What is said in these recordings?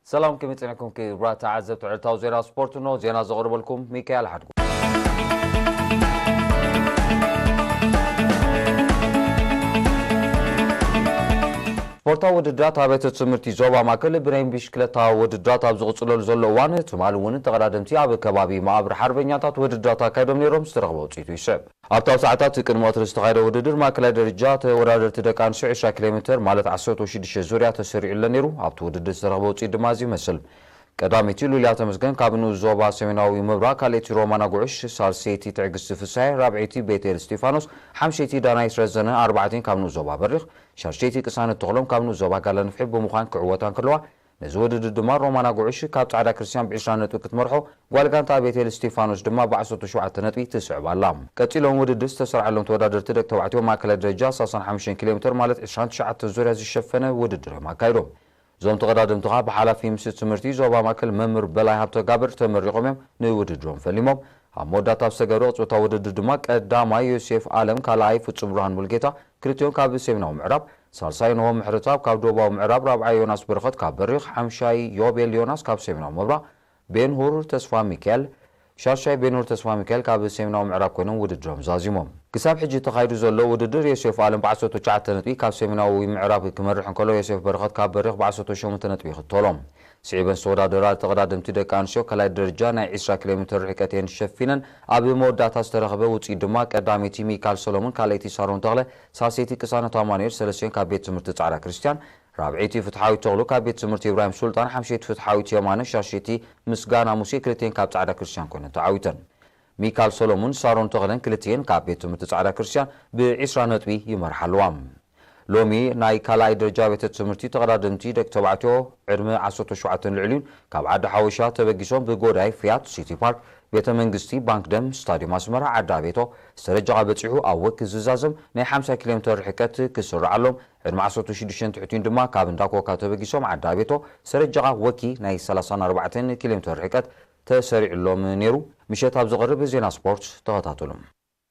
ሰላም፣ ከመይ ጸኒሕኩም ክቡራት ተዓዘብቲ ዕለታዊ ዜና ስፖርት? እንሆ ዜና ዘቕርበልኩም ሚካኤል ሓድጉ። ስፖርታዊ ውድድራት ኣብ ቤተ ትምህርቲ ዞባ ማእከል ብናይ ብሽክለታ ውድድራት ኣብ ዝቕጽለሉ ዘሎ እዋን፣ ትማሊ እውን ተቐዳደምቲ ኣብ ከባቢ መቓብር ሓርበኛታት ውድድራት ኣካይዶም ነይሮም። ዝተረኽበ ውጽኢቱ ይስዕብ። ኣብቲ ኣብ ሰዓታት ቅድሚ ቀትሪ ዝተኻየደ ውድድር ማእከላይ ደረጃ ተወዳደርቲ ደቂ ኣንስትዮ ዕስራ ኪሎ ሜትር ማለት ዓሰርተ ሽዱሽተ ዙርያ ተሰሪዑለን ነይሩ። ኣብቲ ውድድር ዝተረኽበ ውጽኢት ድማ እዚ ይመስል። ቀዳመይቲ ሉልያ ተመስገን ካብ ንኡስ ዞባ ሰሜናዊ ምብራቕ፣ ካልኣይቲ ሮማና ጉዕሽ፣ ሳልሰይቲ ትዕግስቲ ፍስሃየ፣ ራብዐይቲ ቤቴል እስጢፋኖስ፣ ሓምሸይቲ ዳናይት ረዘነ፣ ኣርባዕተን ካብ ንኡስ ዞባ በሪኽ፣ ሻድሸይቲ ቅሳነት ተኽሎም ካብ ንኡስ ዞባ ጋላ ንፍሒ ብምዃን ክዕወታ እንከለዋ፣ ነዚ ውድድር ድማ ሮማና ጉዕሽ ካብ ጻዕዳ ክርስቲያን ብዕስራ ነጥቢ ክትመርሖ፣ ጓል ጋንታ ቤቴል እስጢፋኖስ ድማ ብዓሰርተ ሸውዓተ ነጥቢ ትስዕብ ኣላ። ቀጺሎም ውድድር ዝተሰርዓሎም ተወዳደርቲ ደቂ ተባዕትዮ ማእከላይ ደረጃ ሰላሳን ሓሙሽተን ኪሎ ሜትር ማለት ዕስራን ትሽዓተን ዙርያ ዝሸፈነ ውድድር እዮም ኣካይዶም። እዞም ተቐዳደምቲ ኸኣ ብሓላፊ ምስ ትምህርቲ ዞባ ማእከል መምህር በላይ ሃብተጋብር ተመሪቖም እዮም ንውድድሮም ፈሊሞም። ኣብ መወዳእታ ኣብ ዝተገብረ ቅጽበታዊ ውድድር ድማ ቀዳማይ ዮሴፍ ኣለም፣ ካልኣይ ፍጹም ብርሃን ሙልጌታ፣ ክልቲኦም ካብ ሰሜናዊ ምዕራብ፣ ሳልሳይ ንሆም ምሕረተኣብ ካብ ደቡባዊ ምዕራብ፣ ራብዓይ ዮናስ በረኸት ካብ በሪኽ፣ ሓምሻይ ዮቤል ዮናስ ካብ ሰሜናዊ ምብራቕ፣ ቤንሁር ተስፋ ሚካኤል፣ ሻሻይ ቤንሁር ተስፋ ሚካኤል ካብ ሰሜናዊ ምዕራብ ኮይኖም ውድድሮም ዛዚሞም። ክሳብ ሕጂ ተኻይዱ ዘሎ ውድድር ዮሴፍ ኣለም ብዓሰርተ ትሽዓተ ነጥቢ ካብ ሰሜናዊ ምዕራብ ክመርሕ እንከሎ፣ ዮሴፍ በረኸት ካብ በሪኽ ብዓሰርተ ሸሞንተ ነጥቢ ይኽተሎ። ስዒበን ዝተወዳደራ ተቐዳደምቲ ደቂ ኣንስትዮ ካልኣይ ደረጃ ናይ ዕስራ ኪሎ ሜትር ርሕቀት እየን ሸፊነን። ኣብ መወዳእታ ዝተረኽበ ውፅኢት ድማ ቀዳመይቲ ሚካል ሰሎሞን፣ ካልኣይቲ ሳሮን ተኽለ፣ ሳልሰይቲ ቅሳነት ኣማኑኤል፣ ሰለስቲኦን ካብ ቤት ትምህርቲ ጻዕዳ ክርስቲያን፣ ራብዐይቲ ፍትሓዊት ተኽሉ ካብ ቤት ትምህርቲ ኢብራሂም ሱልጣን፣ ሓምሸይቲ ፍትሓዊት የማነ፣ ሻሸይቲ ምስጋና ሙሴ ክልቲኤን ካብ ጻዕዳ ክርስቲያን ኮይነን ተዓዊተን። ሚካል ሰሎሙን ሳሮን ተኽለን ክልቲኤን ካብ ቤት ትምህርቲ ጻዕዳ ክርስቲያን ብዕስራ ነጥቢ ይመርሓ ኣለዋ። ሎሚ ናይ ካልኣይ ደረጃ ቤተ ትምህርቲ ተቐዳደምቲ ደቂ ተባዕትዮ ዕድመ ዓሰርተ ሸውዓተን ልዕሊኡን ካብ ዓዲ ሓወሻ ተበጊሶም ብጎዳይ ፍያት፣ ሲቲ ፓርክ፣ ቤተ መንግስቲ፣ ባንክ ደም፣ ስታዲየም ኣስመራ፣ ዓዲ ኣቤቶ፣ ዝተረጀቓ በጺሑ ኣብ ወኪ ዝዛዘም ናይ ሓምሳ ኪሎ ሜትር ርሕቀት ክስርዓሎም፣ ዕድመ ዓሰርተ ሽዱሽተን ትሕቲኡን ድማ ካብ እንዳ ኮካ ተበጊሶም ዓዲ ኣቤቶ ዝተረጀቓ ወኪ ናይ ሰላሳን ኣርባዕተን ኪሎ ሜትር ርሕቀት ተሰሪዕሎም ነይሩ። ምሸት ኣብ ዝቐርብ ዜና ስፖርት ተኸታተሉ።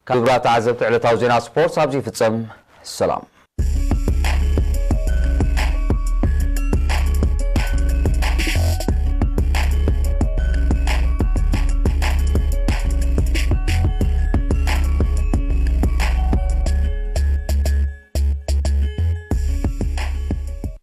ክቡራት ተዓዘብቲ ዕለታዊ ዜና ስፖርት ኣብዚ ይፍጸም። ሰላም።